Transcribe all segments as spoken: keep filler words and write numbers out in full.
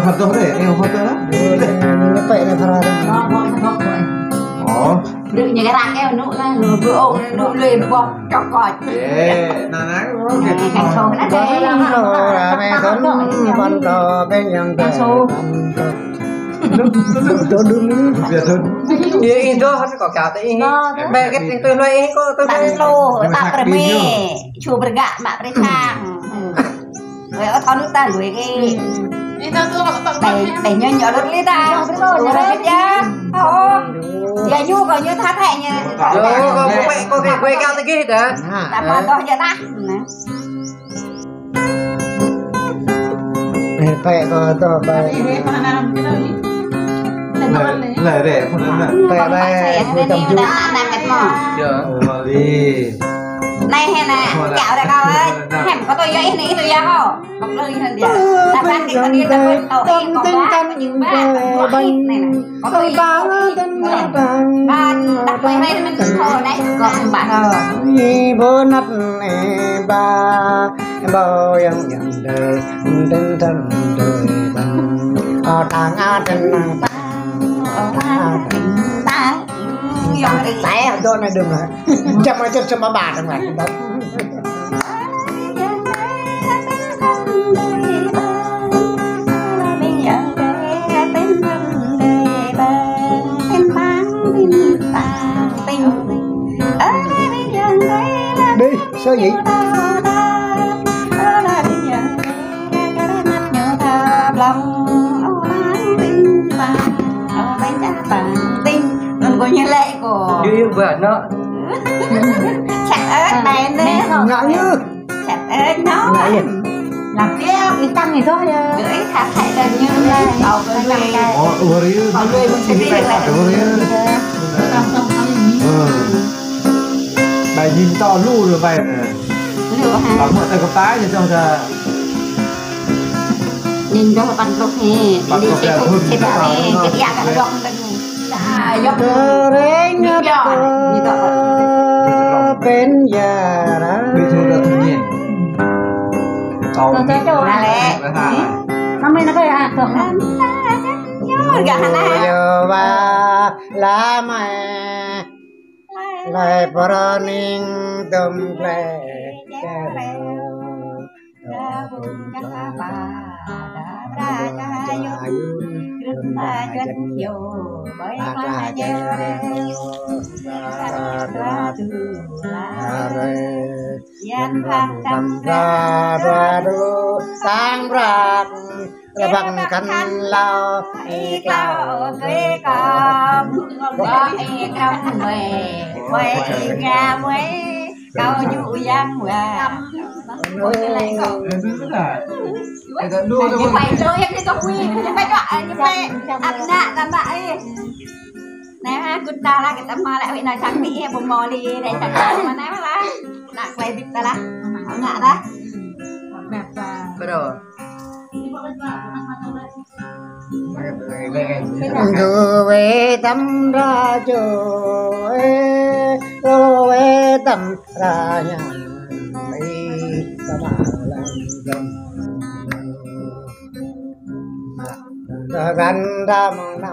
Hơdơh deh, ơ, hơdơh lah. Ơ, deh, deh, deh, deh, deh, deh, deh. Ơ. Brơi ñu kơ răng ơ, nŭk lah, nŭk, nŭk, nŭk, lui bŏk, čŏk kơč. Ơ, nă, nă, kơ sô, nă, kơ sô. Kơ sô. Kơ sô. Kơ sô. Ơ, ih dŏ, kâo kâo tơ ih. Bĕ, kơ tơlơi ih, kơ tơlơi. Tăn lô, tăp prơmê. Ču bơrgă, mă prơčang. Ơ. Ơ, ơ, thâo nŭk ta lui kơ. Ơ, thâo tŭ, tŭ, tŭ. Tơlơi, tơlơi ñu ñu đut li ta. Ơ, ơ, ơ. Ơ. Yua ñu kơ ñu tha thai ñu. Yua kơ kơ kơ kơ kơ kơ tơgih ta. Tăp mă tŏ jơ̆ ta. Nă. Ơ, pĕ kơ tŏ pĕ. Lĕ, lĕ, lĕ, pĕ pĕ. Yơh. Ơ, li. Anai hĕ nă, kiaŏ ră kâo ơi. Hĕm kơ tui yơh ih nă, ih tui yơh hŏ. Bok lơi hĕm yơh. Tăp kơ kơ ni tăp kơ tui ih kơ ba. Ba, ba, ba, ba. Ba, ba, ba, ba. Ba, ba, ba, ba. Ih bơ năt nê ba. Bao yang yang dơi, dơi, dơi, dơi, dơi. Ơ, tang, a, tang, tang, tang. Ơ, tang, tang. Yơh, ơ. Tang, dŏ anai đơm lah. Jăm anai jăm sơma ba đơm lah. Đi, sao vậy? Ơ, ơ, ba nă. Chặt ớt bài nè. Ngă như. Chặt ớt nó. Ngă như. Làm tiếp, ih tăng thì thôi. Gửi thả thải đơn như là. Ơ, ơ, ơ, ơ. Ơ, ơ, ơ. Ơ. Bài nhìn to lu rồi bài nè. Lu hă? Bảo mượn tay cặp tái cho cho. Nhìn cho bạn lục hè. Bạn đi lục xe hè, không, thun xe đạp hè, cái đi ăn cái lục. Kơring kơ pên yara. Ơ, ơ, ơ. Năm nay nó có à, không? Yua ba la mai. Lai pơrơning tơm glai čareo. Đa bung đa ba, đa bra đa yun, grŭm ta juăt hiu, ƀơi kla čareo. Sa ra dua tu la re, yan bang tam ra dua du, tang brak, bang kan lao, i klao, kơi kam, ba i kam, mơi, mơi, nga mơi. Kâo ñu yang wa. Ơ, ơ, ơ. Ñu pĕ čô yang đi tŏk wi. Ñu pĕ čô, ñu pĕ. Ăp nă, tơma ih. Nă, kŭn ta lah, kơ tơma lah, wĭ nă čang pi, ih, ƀu mơ̆ li, nă čang pi, mơ̆ nă lah. Nă klai bit ta lah. Ngă lah. Bro. Dua tam ra jo, ơ, dua tam ra yang, ơ, tam ra lang tam. Ra gan ra mang na,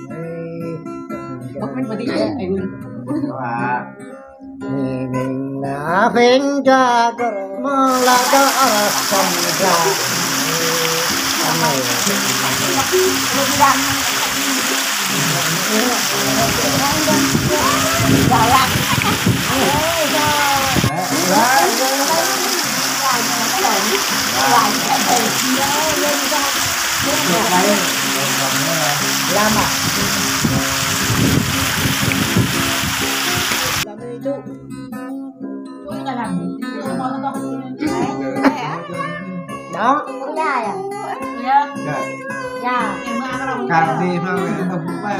ơ. Wah. Ơ, ơ, ơ. Lama. Đó, có da à? Dạ. Dạ. Cà phê mà mình không phải.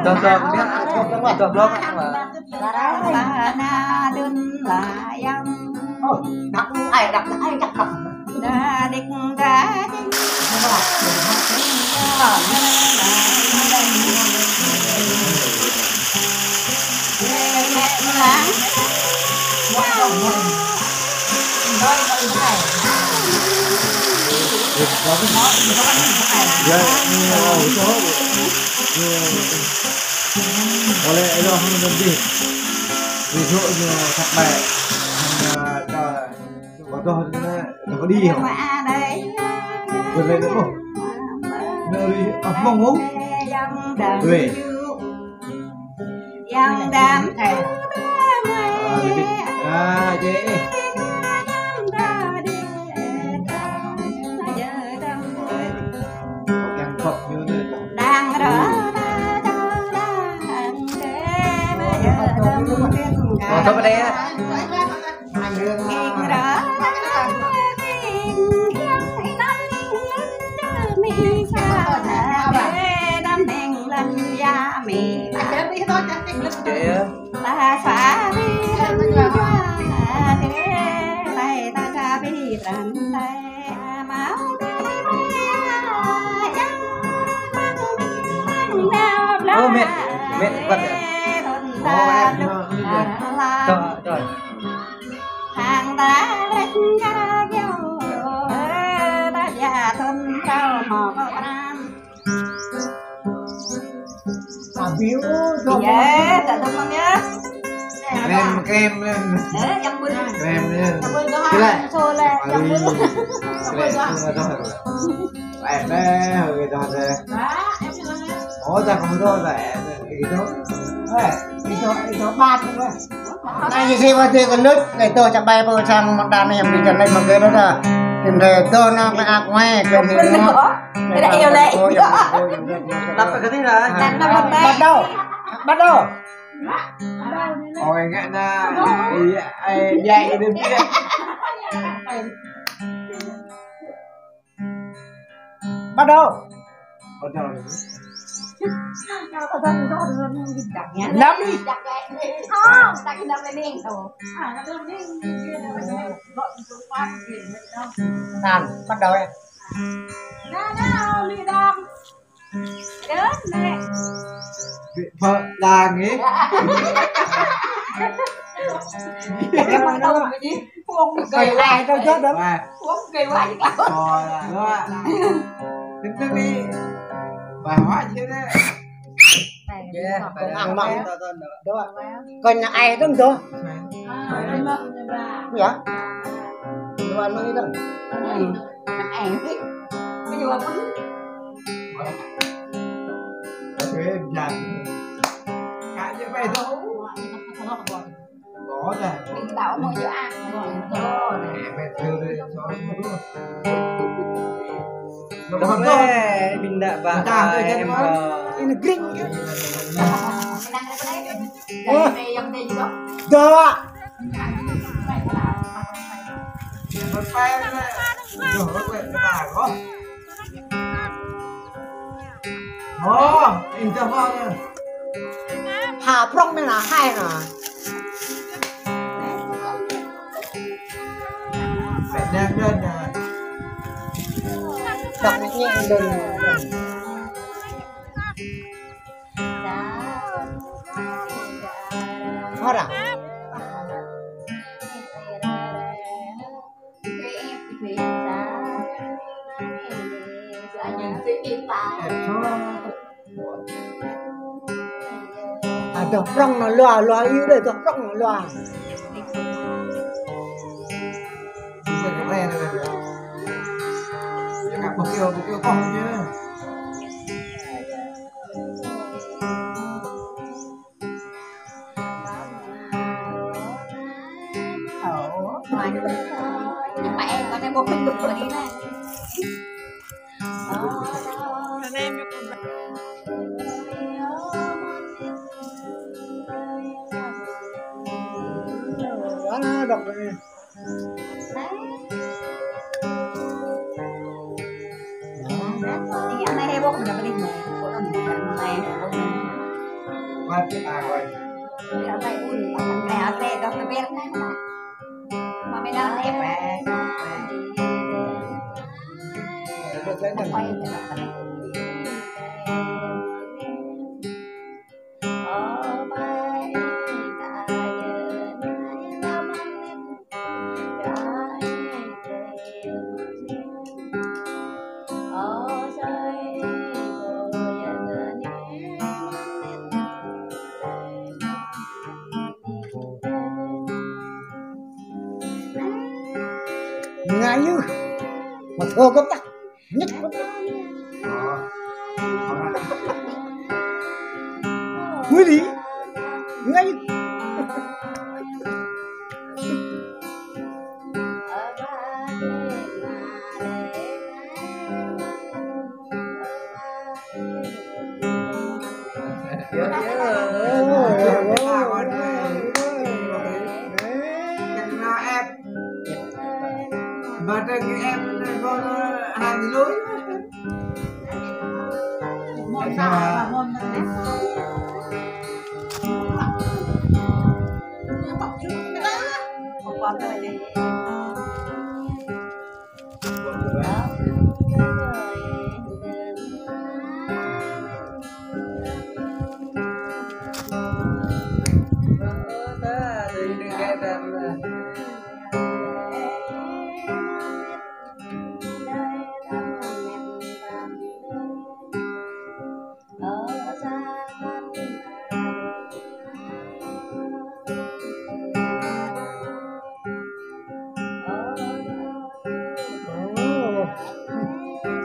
Đó, đó, biết, không phải, đó, đó, đó. Ba na đun la yang. Ơ, đọc, ai đọc, ai đọc, đọc. Đa đích đa đích. Rồi, rồi, rồi. Rồi, rồi, rồi, rồi. Ví dụ như thằng này, thằng, à, cho, có đo, nó có đi không? Quên lên nữa không? Nó đi, à, không, không? Về. Yang dam. Ờ, đi, đi. À, dễ. Yang khóc như thế. Đang rơ, đang rơ, đang rơ, bây giờ đang rơ. Ờ, thôi, bên đây á. Ô, mẹ, mẹ, bắt rồi. Rồi, rồi. Hàng ta lết kar kio, ơ, ta ya thun rau mok pran. Sabiu, dong. Iya, tak temen ya. Krem, krem, krem. Eh, yang bener. Krem, krem. Yang bener, yang bener. Yang bener. Krem, krem. Em bé, người ta sẽ. Ủa, ta không có là em, em, em, em, em, em, em, em, em, Anai ñu si wah dê kơ lŭt, kơ tô čăp ƀai pơ sang mơ̆ng đan anai, yang bơni čan anai mă kơ đôč đa. Tim đe tô nŏk lĕ ak wai, kơ ni nŏk. Lăp kơ ni lah. Bắt đầu. Bắt đầu. Ôi, ngă na. Iya, ai, iya, ini dia. Bắt đầu. Bắt đầu. Năm đi. Năm, bắt đầu đi. Vợ đang ấy. Em bắt đầu với Phung gầy ai đâu chết đâu. Phung gầy quá chứ. Rồi, đó. Tính tới đi. Bà hóa chứ đấy. Ăn mặn. Đó. Coi nhà ai đó đó. Dạ. Dua mươi đó. Ai. Cái gì mà phun. Cái gì vậy? Cái gì vậy đâu. Có nè. Mình bảo mua cho ăn. Có nè. Mẹ mẹ kêu đi, cho nó mua. Đó leh, ƀing đah ƀă. Ini green. Wah. Dah. Ơ, ih, čang hŏ nê. Hă prŏng mơ̆ anai, hai anai. Phải nè, nè, nè. Đọc nhẹ nhàng đừng. Hă? Ơ, dŏ prŏng anai lua, lua, ih, dŏ prŏng anai lua. Ơ, đọc đi. Anai heboh, anai heboh. Mati ta koi. Anai un, anai ate, dah teber anai. Mami dah ate, pe. Ngayuh. Mă thâo gơ̆p tah. Ñĕt. Mưh đi. Ngayuh.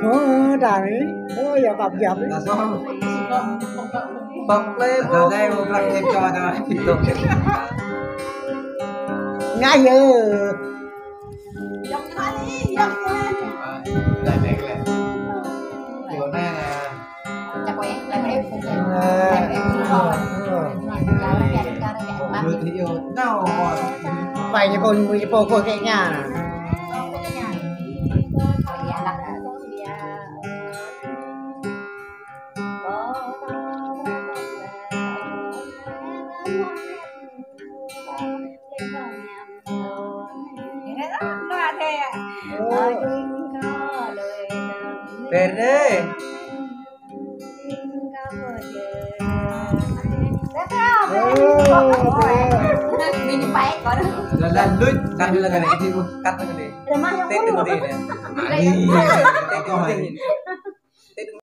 Ơ, ơ, đàn ấy, ơ, giờ bập dập ấy. Là sao? Bập lê. Ở đây một lần em cho tao. Ngã dữ. Dòng thái đi, dòng thái. Đây, đây, đây. Chiều nay là Phải như con, như cô, cô cái nhà. Verde. Lăn lăn đuč, cắt lăn lăn đuč, cắt lăn đuč. Tết Tết Tết. Tết Tết.